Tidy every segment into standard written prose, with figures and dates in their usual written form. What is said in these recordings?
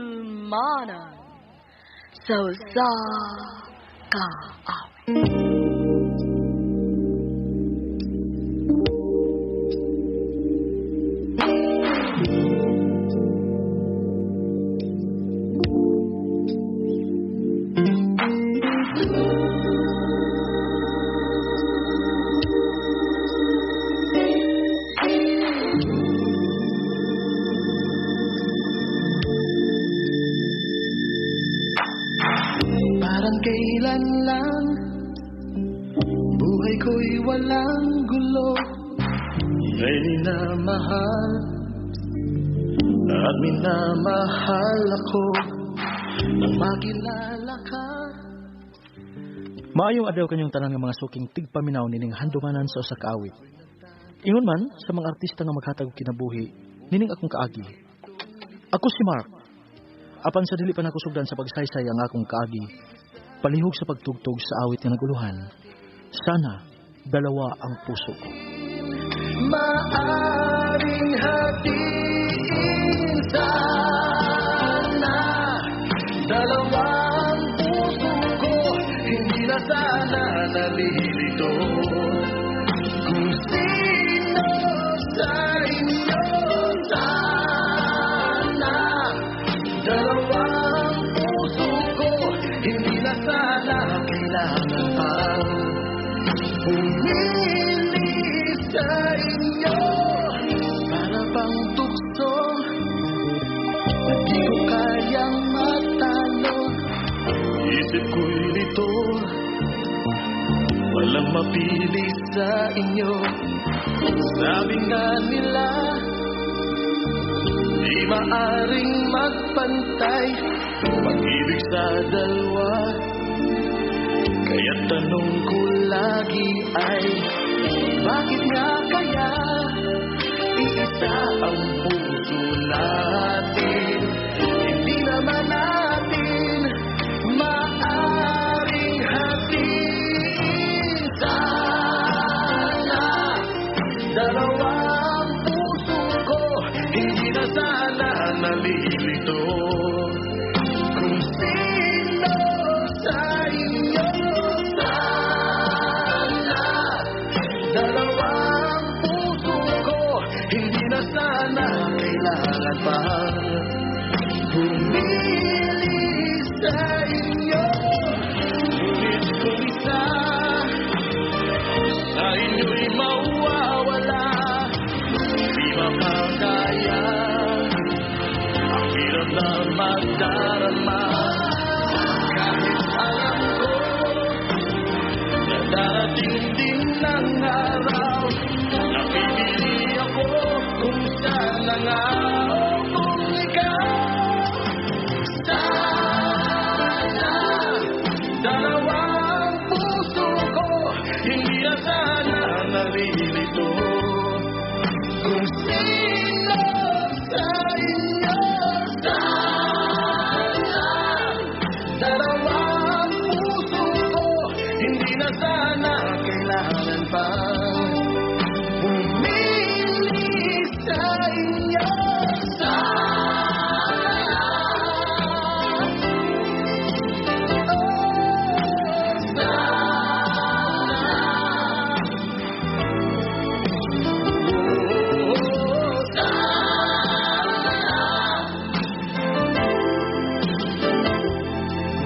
Handumanan sa usa ka awit. Parang kailan lang buhay ko'y walang gulo. Nga'y minamahal at minamahal ako nang makilala ka. Maayong adlaw kanyong tanan nga mga suking tigpaminaw nining handumanan sa usa ka awit. Ingon man sa mga artista nga maghatag og kinabuhi nining akong kaagi. Ako si Mark. Apan sa dili pa nako sugdan sa pagsaysay ang akong kaagi, palihog sa pagtugtog sa awit nga naguluhan. Sana dalawa ang puso ko. Maaring hatiin sana dalawa ang puso ko, hindi na sana nalilito. Kung sino sa inyo sana dalawa ang puso ko, hindi na sana kailangan pang pumili sa inyo. Para bang tukso na di ko kayang matalo, isip ko'y lito, walang mapili sa inyo. Sabi nga nila, di maaring magpantay pag-ibig sa dalawa. Kaya tanong ko lagi ay, bakit nga kaya iisa ang puso natin? Hindi naman natin maaring hatiin sana dalawa ang puso ko, hindi na sana nalilito. Kung sino sa inyo sana dalawa ang puso ko, hindi na sana kailangan pa pumili sa inyo. Ngunit kung isa sa inyo'y mawawala, di makakaya ang hirap na magdarama. Kahit alam ko na darating din ang araw na pipili ako kung sana nga o kung ikaw. Sana dalawa ang puso ko, hindi na sana nalilito. Kung sino sa inyo sana dalawa ang puso ko, hindi na sana kailangan pa pumili sa inyo. Sana, oh, sana, oh, sana,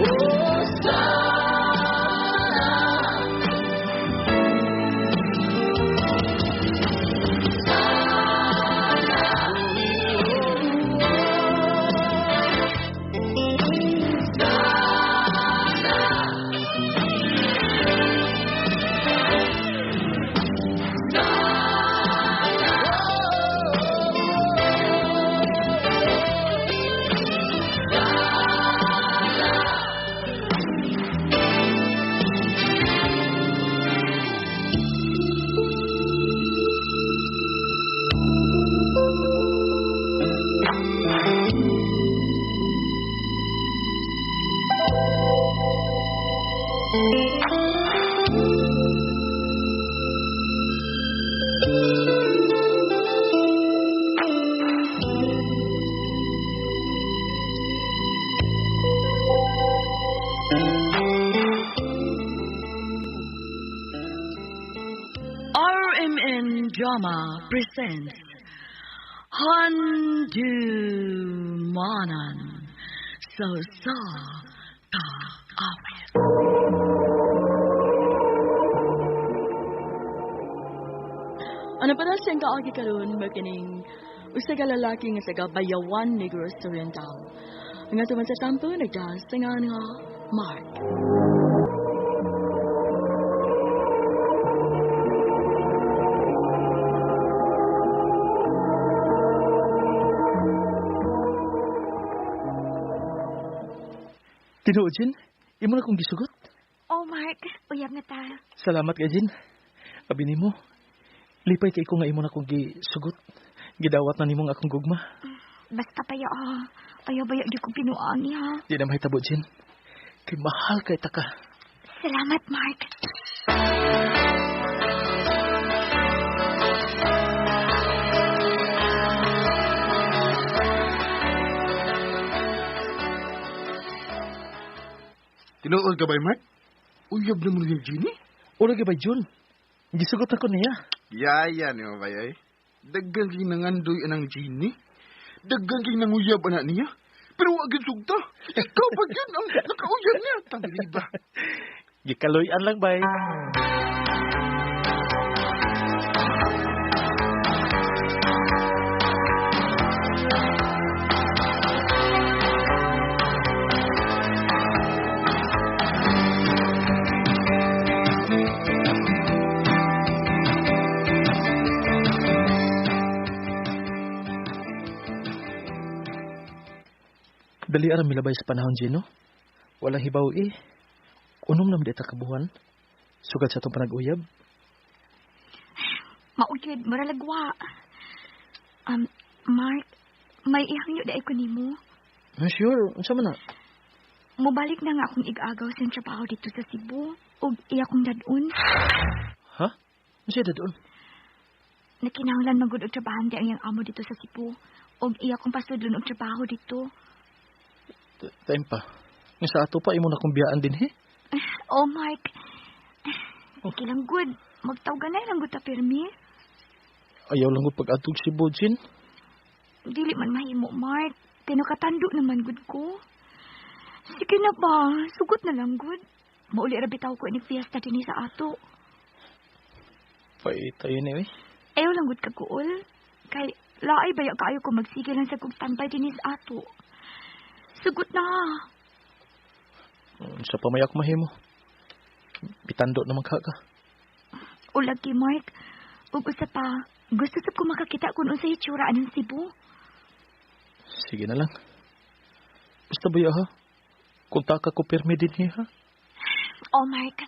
oh, sana. RMN Drama presents Handumanan sa Usa Ka Awit. Ano pa na siyang kaagi karon makining usa ka lalaki nga taga Bayawan, Negros Oriental. Nga tuman sa tampo nagdahas sa nga Mark. Tinuod, Jin. Imo na kong gisugot. Oh, Mark. Uyab na ta. Salamat kay Jin. Abi nimo. Lipay kay ko nga imo na kong gisugot. Gidawat na nimo ang akong gugma. Basta pa ya. Ayaw ba di ko pinuangi ha. Di na mahitabo, Jin. Kay mahal kay taka. Salamat, Mark. Tinuod ka ba, Mark? Uyab na mo niya, Jeannie? Ura gyud ba, Jun? Gisugot ako niya. Yaya ni mo ba, ay? Daggan kay nangandoy anang Jeannie. Daggan kay nanguyab anak niya. Pero wag gyud sugta. Ikaw pa gyud ang nakauyab niya. Tangili ba? Gikaloy-an lang, bay. Dali aram milabay sa panahon, Gino. Walang hibaw eh. Unom naman dita kabuhan. Sugat sa itong panag-uyab. Mauyod, maralagwa. Mark, may ihangyo dai ko nimo. Sure, unsa man na? Mubalik na nga akong ig-agaw sa trabaho dito sa Cebu ug iya kong dadun. Ha? Unsa dadun? Nakinahanglan man gud og trabahante ang iyang amo dito sa Cebu ug iya kong pasudlon og trabaho dito. Time pa. Nga sa ato pa imo na kong biyaan din he. Oh, Mark. Sige lang good. Magtawgan na lang gud ta pirmi. Ayaw lang gud pag-atog si Bojin. Dili man mahimo, Mark. Kay nakatando naman gud ko. Sige na ba, sugot na lang gud. Mauli ra bitaw ko inig fiesta dinhi sa ato. Paita yun eh. Ayaw lang gud kaguol. Kay laay baya kaayo ko magsige lang sa kog standby dinhi sa ato. Sugot na. Sa pamayak mahimo. Bitando naman ka ka. Ulagi, Mark. Ug usa pa, gusto sab ko makakita kung unsay itsura anang Cebu. Sige na lang. Basta ba ha? Kung taka ko pirmi din ha? Oh, Mark.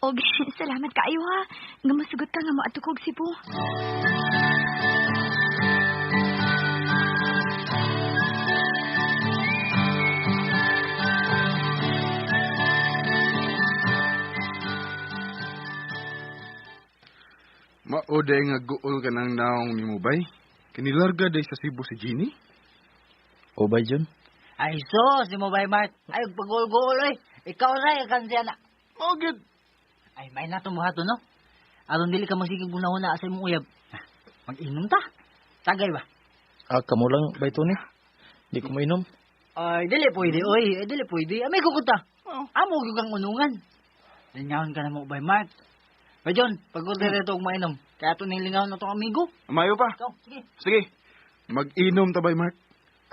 Og salamat kaayo ha. Nga masugot ka nga moadto kog Cebu. Mao day nga guol ka ng naong nimo bay. Kinilarga day sa Cebu si Jeannie. O bay, Jun? Ay sus, di mo bay, Mark. Ay, pagguol-guol oy. Ikaw ra kan siya na. Mao gyud. Ay, may na tumuhato no. Aron dili ka masigig una-una sa imong uyab. Mag-inom ta. Tagay ba? Ah, kamo lang bay Tony. Di ko mainom. Ay, dili pwede oy. Ay, dili pwede. Amay ko kunta. Oh. Amo gyud kang unungan. Lingahon ka na mo bay, Mark. Bay John, pag-order ito og mainom. Kaya ito nilingaw na itong amigo. Mayo pa. Ikaw, sige. Sige. Mag-inom ta bay, Mark.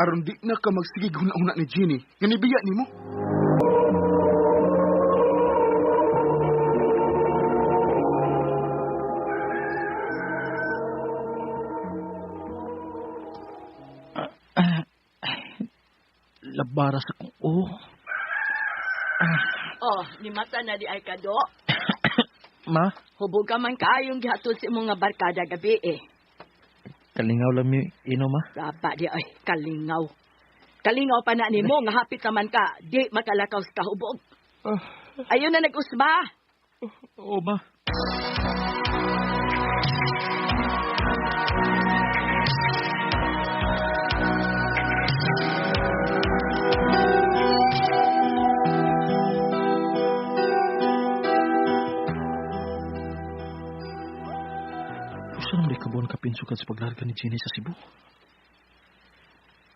Aron di na ka magsigig huna-huna ni Jeannie. Nga nibiya nimo. Labara sa kong oh. Oh, ni mata na di ay kado. Ma? Hubog ka man kaayong gihatod sa imong nga barkada gabi eh. Kalingaw lang mi inom, ma. Raba di ay, kalingaw. Kalingaw pa na nimo nga hapit naman ka, di makalakaw sa kahubog. Ayun na nag-usba. Oo, ma. Usa naman kabuan kapin sukad sa paglarga ni Jenny sa Cebu.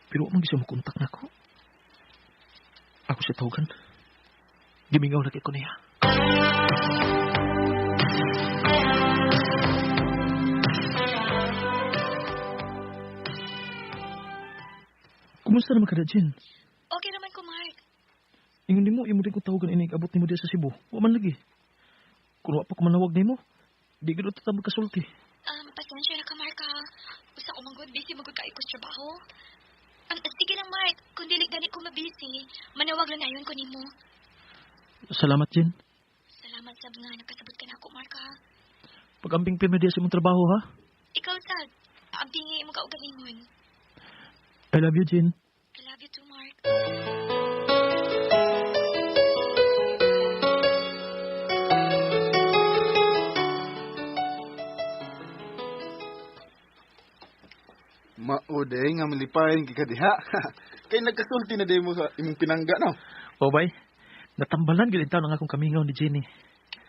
Pero wa man gyud siya mokontak nako. Ako siya tawagan. Gimingaw lagi ko niya. Kumusta naman ka na, Jen? Okay naman ko, Mark. Ingon nimo, imo din kong tawagan inig abot nimo diya sa Cebu. Wa man lagi. Kung wa pa ko manawag nimo, di gud ta magkasulti. Pasensya na ka, Mark, ha. Usa ko manggod, busy magod kayo ko sa trabaho. Sige lang, Mark. Kung dili gani ko mabisi, manawag lang ayon ko nimo. Salamat, Jen. Salamat sab nga nakasabot ka na ako, Mark, ha. Pag-amping pirmi diya sa imong trabaho, ha? Ikaw, sad. Ampingi mo kaugalingon. I love you, Jen. I love you too, Mark. Mauday nga malipayan gid ka diha. Kay nagkasulti na mo sa imong pinangga no. O, bay. Natambalan gid taon ang akong kamingaw ni Jenny.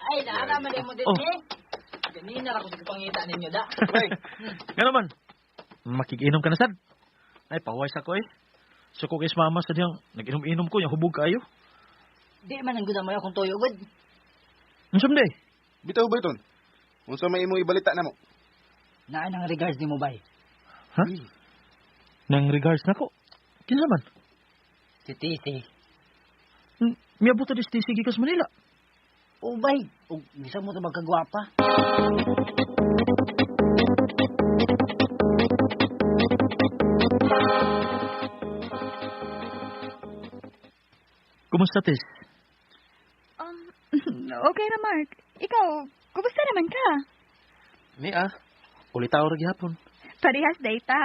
Ay, naaraman din mo din Oh. eh. Ganina ra ko sa pangita ninyo da. Bay, Nga naman, makikiinom ka na sad. Ay, paway sa ko eh. Suko kay mama sa diyang nag-inom-inom ko, yung hubog kayo. Di man ang gudamay akong toyo gud. Ang sumday? Bitaw ba iton? Unsa may imong ibalita namo? Naa nang regards nimo bay. Ha? Nang regards nako. Kinsa man? Si Tisi. Miabot na si Tisi gikas Manila. O bay, ug bisa mo to magkagwapa. Kumusta, Tis? Okay ra, Mark. Ikaw, kumusta naman ka? Ni ah. Ulitaw ra gihapon. Parehas data.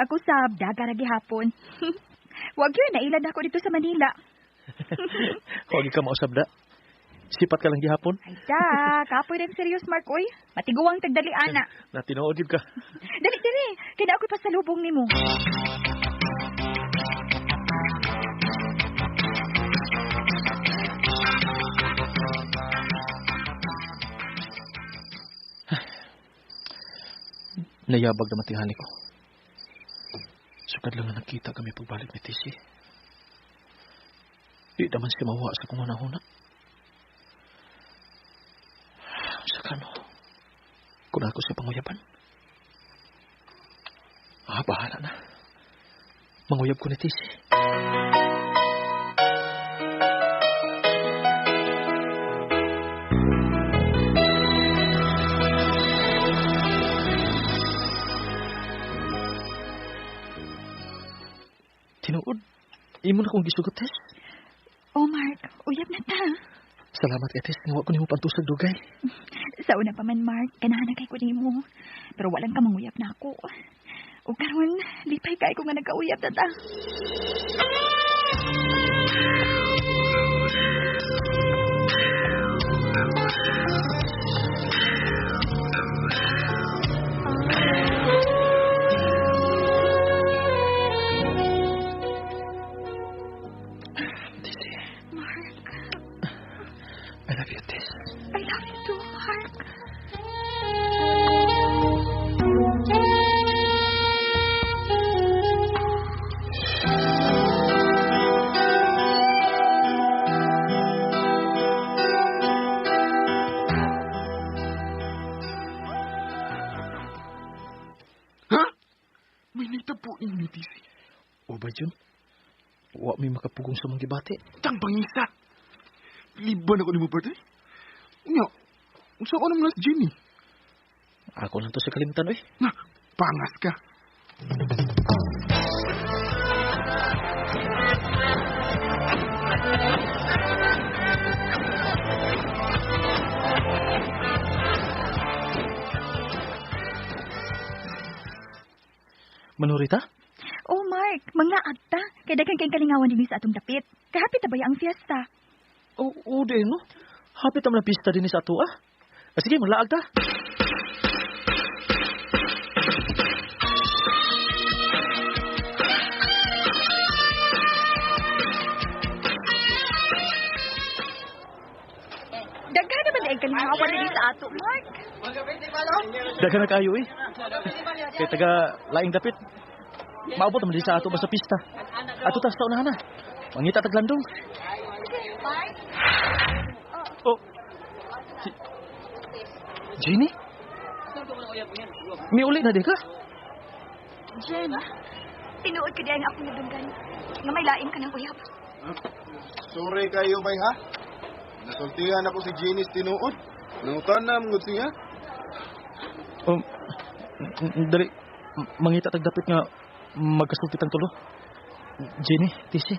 Ako sab, daga ra gihapon. Wag yun, nailad ako dito sa Manila. Huwag ka mausab da. Sipat ka lang gihapon. Ay da, kapoy rin serious, Mark, oy. Matiguang tagdali, ana. Natinuod gyud ka. Dali, dali. Kaya ako'y pasalubong nimo. Nayabag na matinghali ko. Sukad lang na nakita kami pagbalik ni Tisi. Di naman siya mawa sa kung hunahuna. Sa kano, kung ako siya panguyaban. Ah, bahala na. Manguyab ko ni Tisi. Tinuod, imo na kong gisugot, Tess. Oh, Mark, uyab na ta. Salamat kay Tess, nga wa ko nimo pantusag dugay. Sa una pa man, Mark, ganahan na kay ko nimo. Pero walang ka manguyab na ako. O karon, lipay kay ko nga nagkauyab na ta. Tess, Mark, I love you, Tess. I love you too, Mark. Ha? May nitapo ni Tisi. O ba, Jun? Wa may makapugong sa mong gibati. Tang bangisa. Liban ako nimo parte. Unya, unsa ko naman si Jenny? Ako lang to sa kalimtan, oy. Na, pangas ka. Manurita? Oh, Mark, manglaag ta. Kay daghan kay kalingawan dinhi sa atong dapit. Kahapit na ba ang fiesta? Oo, di no. Hapit naman ang pista din sa ato ah. Sige, maglaag ta. Daghan naman ay kalingawan diri sa ato, Mark. Daghan na kayo eh. Kay taga laing dapit. Maabot naman din sa ato ba sa pista. Ato ta sa unahan na. Mangita tag landong. Oh. Jeannie? Miuli na di ka? Jen, tinuod ka diay nga akong nadunggan. Nga may lain ka ng uyab. Sorry kayo bay ha. Nasultihan ako si Jenny sa tinuod. Nangutan na mangud siya. Dali, mangita tag dapit nga magkasulti tang tulo. Jenny, Tisi.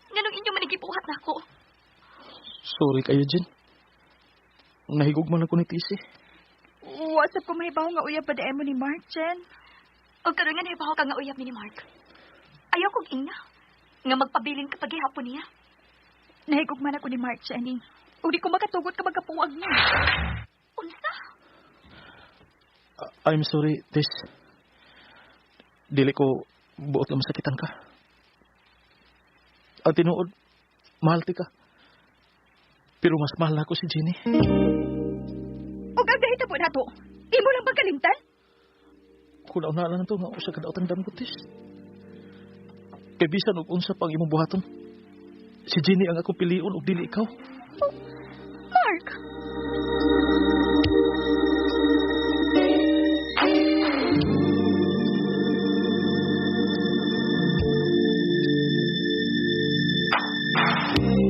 Nganong inyo man gibuhat nako? Sorry kayo, Jen. Nahigugma na ko ni Tisi. Wa sab ko mahibaw nga uyab pa mo ni Mark, Jen. Og karon nga nahibaw ka nga uyab ni Mark. Ayaw kog ingna nga magpabilin ka paghihapon niya. Nahigugma na ko ni Mark, Jenny. Ug di ko makatugot ka magkapuwag niya. Unsa? I'm sorry, Tis. Dili ko buot nga masakitan ka. Ang tinuod, mahal ti ka. Pero mas mahal ako si Jenny. Ug ang gahitabo nato, imo lang pagkalimtan? Kulaw na lang to nga usa ka daotang damgo, Tis. Kay bisan og unsa pang imong buhaton, si Jenny ang akong pilion ug dili ikaw. Oh, Mark!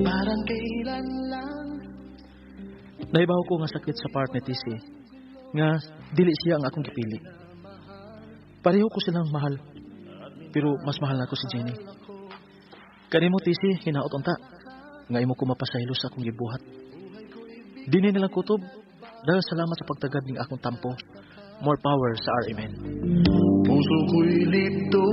Parang kailan lang. Nahibaw ko nga sakit sa part ni Tisi nga dili siya ang akong gipili. Pareho ko silang mahal, pero mas mahal na ako si Jenny. Kanimo Tisi, hinaot unta nga imo ko mapasaylo sa akong gibuhat. Dini nilang kutob dahil salamat sa pagtagad ning akong tampo. More power sa RMN. Puso ko'y lito.